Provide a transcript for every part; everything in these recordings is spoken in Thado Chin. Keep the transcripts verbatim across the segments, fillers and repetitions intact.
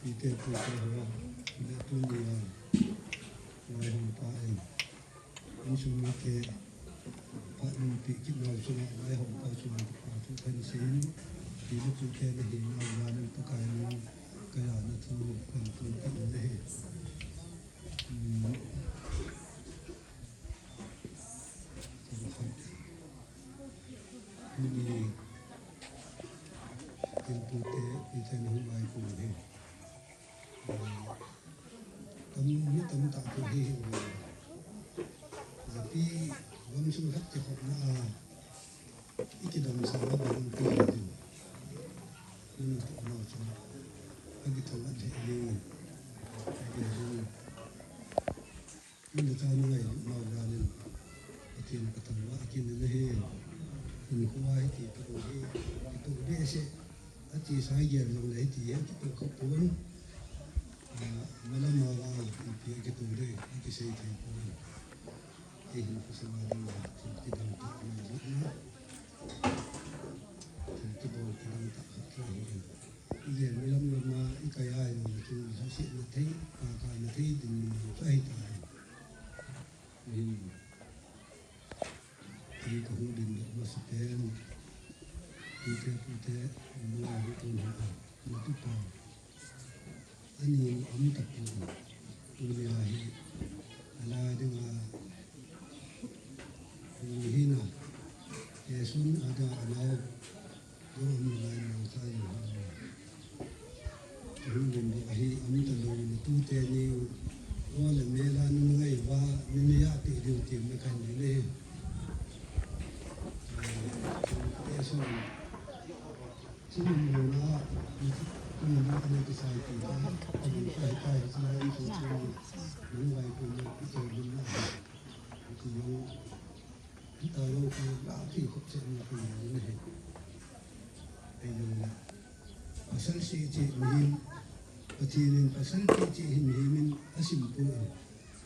Pite pute ho, le tunia vaihompa in insung mite phat umpi kit nau chunga vaihompa chunga kipa thu kahin seiyin, pi le pute nahinau jal in Pakai min kajana thu kahin phongdoh in ahi. Hmm. Tuni, pi te pute, pi te nahung ngai kong hi. Tam, mi tamtah kong hi hi. Japi gamsung khat kikhopna a, ikidamsah a bang pi hi din. Nana toh nau chu. Akithou a lheh jeng in. Akithou jeng in. Nang le chanu ngailutnau jal in Pathen kathangvah kit in ahi. Hinkho a hiti toh hi, kitoh behseh. Achesa gel jongle hiti hi kitoh kha pon. Ah, malam a vang ipi akitoh ding, akisei thei pon. Kei hinkho sunga dinga thil kidang tah ngailutna. Thil kibol kidang tah khat chu ahi. Ijeh milam lama ikai a jong le chu lhasetna thei, kakana thei dinmun jong chu ahitai. Ahin, kei kahung dingdoh masapen, pute pute, nunga hung ton ho, natupa. Ani um tapon, tunia hi, ala dinga, hung hina, Jesun ada anau, Lou um nalai mangcha jong hi. Hung dingdoh ahi, um talou, natute ni, o le mela nungai uva, nunei a pe diu ti me kan ni le. Eh, te son. Chin um lou na, ni, ni, ni, ni, kisai ti ta, ni, kai, kai, sa, ni, so, so, ni, nungai ko, ni, ito, ni, na, ni, ki, yo, Hita jong kei la thei khop chet na kei ni ahi. Ahi jong le. Pasal seh cheh mihem, Pathen in pasal seh cheh hi mihem in asim poi.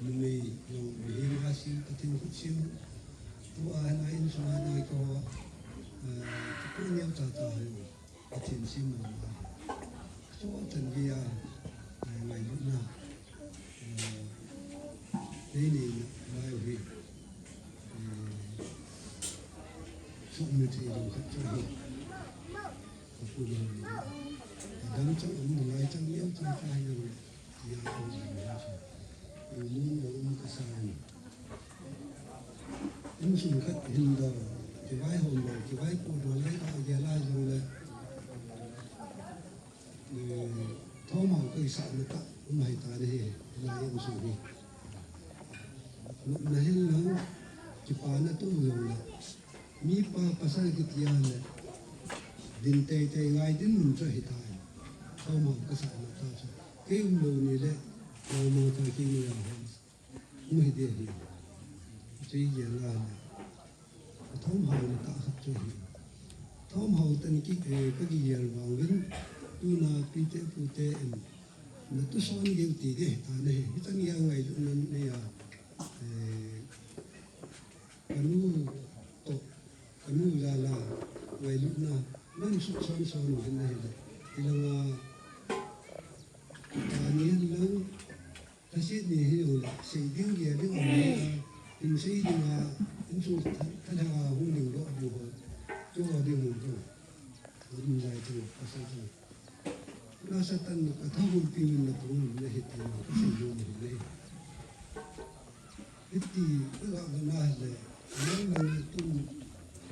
Numei jong mihem a sim, Pathen khut sim. Tua na insung a na keiho, eh, keiho neo cha cha hi. Pathen sim mama. Achoh chan geiya, eh, ngailutna, eh, nei neina lai u hi, eh, sumil thei lou khat chu ahi. Ka pu le, adam chang um nalai chang neo chang cha hi jong le. Tia um nalai chu. Lungmon lou um kasa in. Insung khat hin dol, kivaihom dol, kivaipoh dol lai ka gel a jong le, eh, thomhao ka kisahna tah um ahi tan ahi, hilai insung hi. Nopna hin lang, kipana tou jong le, mipa pasal kiti a le, din teitei ngai dinmun chu ahi tai. Thomhao kasahna tah chu. Kei umlou ni le, mama ka kei ni a hom. Mu hi dia hi. Chu hi gel a le. Thomhao le tah khat chu hi. Thomhao tan ki, eh, ka kigel vang uvin. Tuna pite pute in. Natu son gel ti de ta ne. Hi tan ya ngailutna nei a. Eh, kanu toh, kanu jal a ngailutna. Nan sut son son uvin ahi le. Hilanga. Tani lang. Lhaset ni hi jong le, sei ding gel ding um le, in sei ding a, insung tha, thalheng a hung dingdoh ding ho, chu ho ding um chu. Hung lai chu, pasal chu. Lasa tan ka tha hung pi min na pung na hi ti, ka sei lo ni le. Hiti, ka ga ga na le, nang nang tun,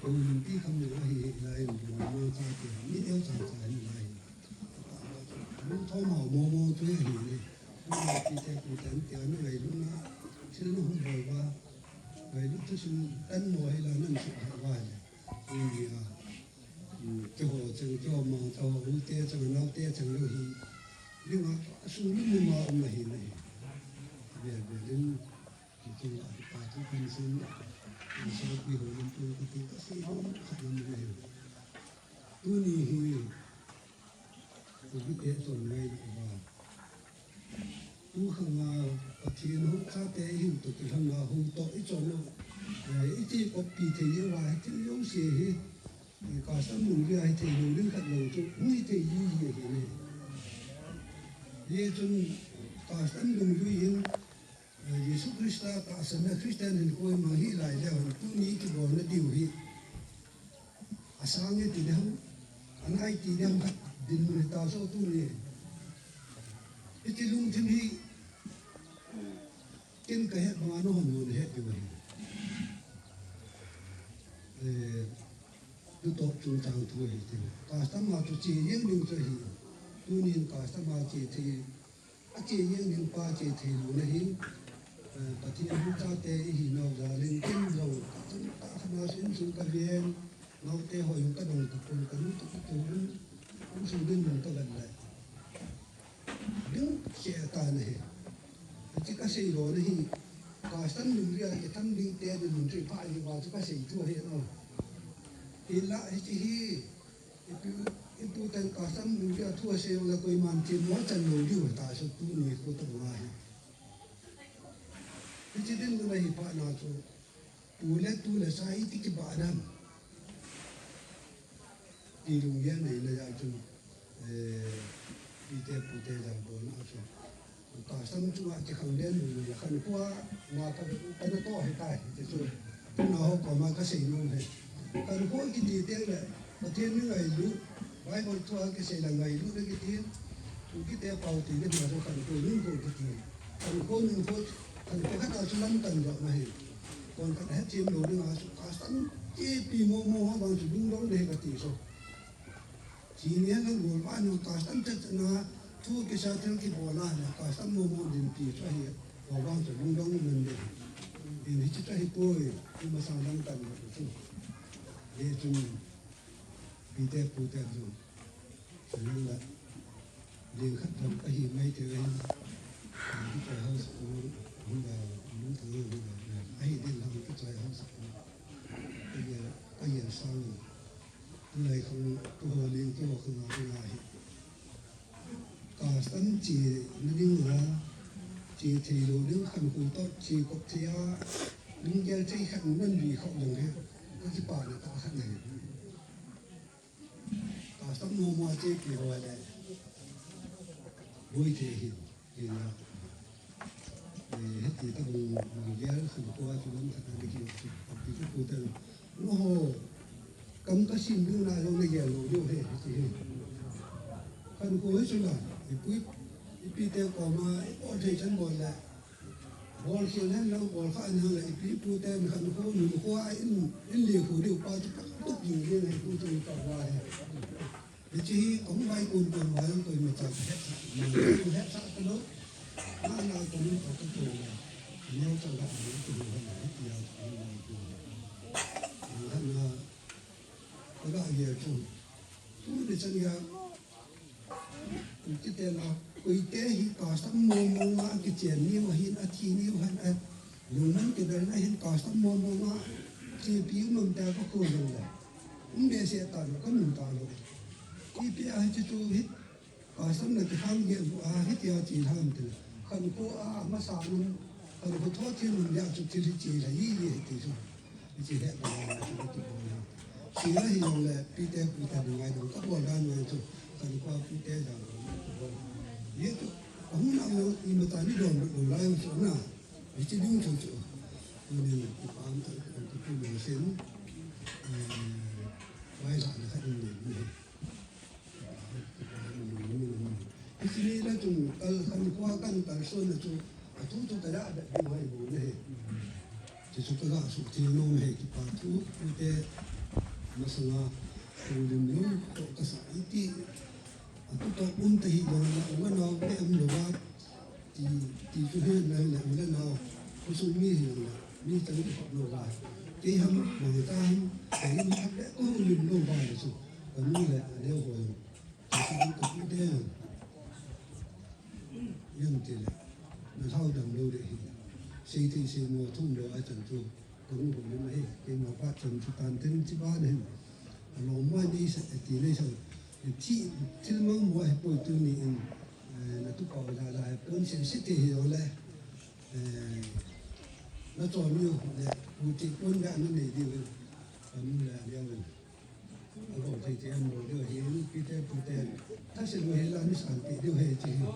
ko min ti kham le hi hi lai, ma ma cha ti, ni neo cha cha hi lai. Lungthom hao momo chu ahi le. Tuna pite pute tia nungailutna, thil nahung bol uva, ngailut thusim tan mo hi la nan sut hah uva le. Tuni a, um, keiho chang, keiho mangcha ho, u te chang, nao te chang lou hi. Dinga, asung lum lum a um ahi le. Vel vel in, kei chunga kipa thu kahin seiyin, sopi ho lam pang kati kasei nom khat lam le. Tuni hi, Covid te chon ngai uva. Tu khanga Pathen ho chate ihiu toh kilhanga hou toh ichon u. Eh, iti copy thei uva, thil jouse hi. Eh, custom mun ria hithei lou ding khat lou chu, hung hithei ji ji ahi ne. Hichun custom dungjui hin, eh, Jesu Christa tahsanna Christian hinkho ima hi lai leu hen tuni kibolna diu hi asang e ti ding, anai ti ding khat dinmun hita so tuni. Hiti lungthim hi ken kahet banga nahon nahet diu ahi. Eh, Tutoh chungchang thu ahi ti. Custom a chu che jeng ding chu ahi. Tunin custom a che thei, a che jeng ding pa che thei lou na hi. Eh, Pathen in chate ihi nau jal in ken jong, ka chun ta khana sin sung ka ven, naote ho jong ka dong ta pon ka nu ta ka tu, um sung din dong ta ven le. Ding che ta na hi. Achi ka sei lou na hi. Custom ding ria, i tham ding te ding mun chu i pha hi va chu ka sei thu ahi no. Hinla hichi hi, ipi, ipu ten custom ding ria thu asei la koiman themmo achan lou diu ta so tuni kho ta banga hi. Hichi dinmun ahi phat na chu, pu le tu le sa iti kibah nam. Ti lunggel neina jal chun, eh, pite pute jal bolna chu. Custom chunga kikhanglen lou le khankho a, ma ka, ka natoh ahitai, ti chu. Tuna ho koma ka sei nom e. Khankho kiti teng le, Pathen mi ngailut, Bible thu a kisei la ngailut na kiti, tu kite pau ti le ma chu khankho, nungkho kiti. Khankho, nungkho, khankho khat a chu lam kan jot na hi. Kon khat hethem lou ding a chu custom ipi momo ho vang chu lungdong ding kati so. Chini a nang gol va nu custom chet na thu kisa thil kibol a na custom momo dinpi chu ahi. Ho vang chu lungdong nang ding. Hin hichi chu ahi poi. Ima sang lang kan na chu. Hichun pite pute chu. Nang la. Leng khat thang ahi mai te ven. Kichoi house ko, hung da, lung thang hung da. Ahi din lang kichoi house ko. Ka yen, ka yen sang. Tulai khang, tu ho leng tu ho khang a tu la hi. Custom che na ding la, che thei lou ding khankho toh, che kop thei a, lunggel thei khat nan ri khop jong he. Ka kipa na ta khat na hi. Custom momo a chepi ho le. Boi thei hi, hi na. Eh, hiti tabang lunggel khankho a chu lam khat a ding hi chu, pi chu pu ten. Oho, kam ka sim ding na jong na gel lou diu ahi, hiti hi. Khankho hi chu la, ipu, ipi te koma, ibol thei chan bol le. Bol khel hen lang, bol kha hen lang le, ipi ipu ten khankho, nunkho a in, in lekhu diu pa chu ka tup jing jing le, ipu chu ka va he. Hichi hi, kong vai kun kun vai lang koima cha ka hetsah, ma chu hetsah ka lou. Ma na ka lou ka ka tu le. Neo cha la, neo cha la, hiti a, kong vai kun. Neo cha la, ka ga ye chu. Tu ni chan ya, Kiti te la, koite hi custom momo a kichen niu ahin, athi niu ahin, a lungmon kidel na hin custom momo a chepi um am tia ka kho jong le. Um behseh ta lou, ka mu ta lou. Ipi a hichi chu hi, custom na kikhang gel bu a hiti a che ham ti le. Khankho a masa nun, khankho tho thi nun ya chu thil hi che la yi yi hiti chu. Hichi he ka la, hichi he ka la. Sila hi jong le, pite pute ding ngai dong, ka bol dan ngai chu, khankho pute dang. Ye chu, ahung na jong, ima ta ni dong, dong lai jong chu na. Hichi ding chu chu. Tuni, ki pam ta, ki pu dong sen. Eh, vai la na kha ding ni. Hichi ni la chung kal khan khua kan kal son na chu, a thu chu ka ya bep ding hai bu na he. Chu chu ka ga suhtheng nom e, kipa thu, pute masanga, thu lim lou, toh ka sa iti, a tu toh um ta hi lou la, u nau pe um lou va, Ti, ti chu hi nang le, u le nau, khosung mi hi nang le, mi chang ki khop lou va. Kei ham, mang ta ham, kei mi khap le, ko lim lou va le chu. Ka nu le, a neo ho. Ti chu ka pu te. Yam ti le, na hlau dam lou le hi. Sei thei sei mo thum lou a chan chu. Kong bol in ahi, keima pa chan chu tan ten chi ba nen. Alom ma nei sa, ti nei sa. Thi, thil mang mo he poi tuni in, eh, na tu pa la la he pon sen se te he ole. Eh, na chon ni le, u ti pon ga na nei di ve. Ka nu le a le ve. Abo thei thei an bol diu ahi, pite pute. Thasil u hi la ni san ti diu ahi chi hi.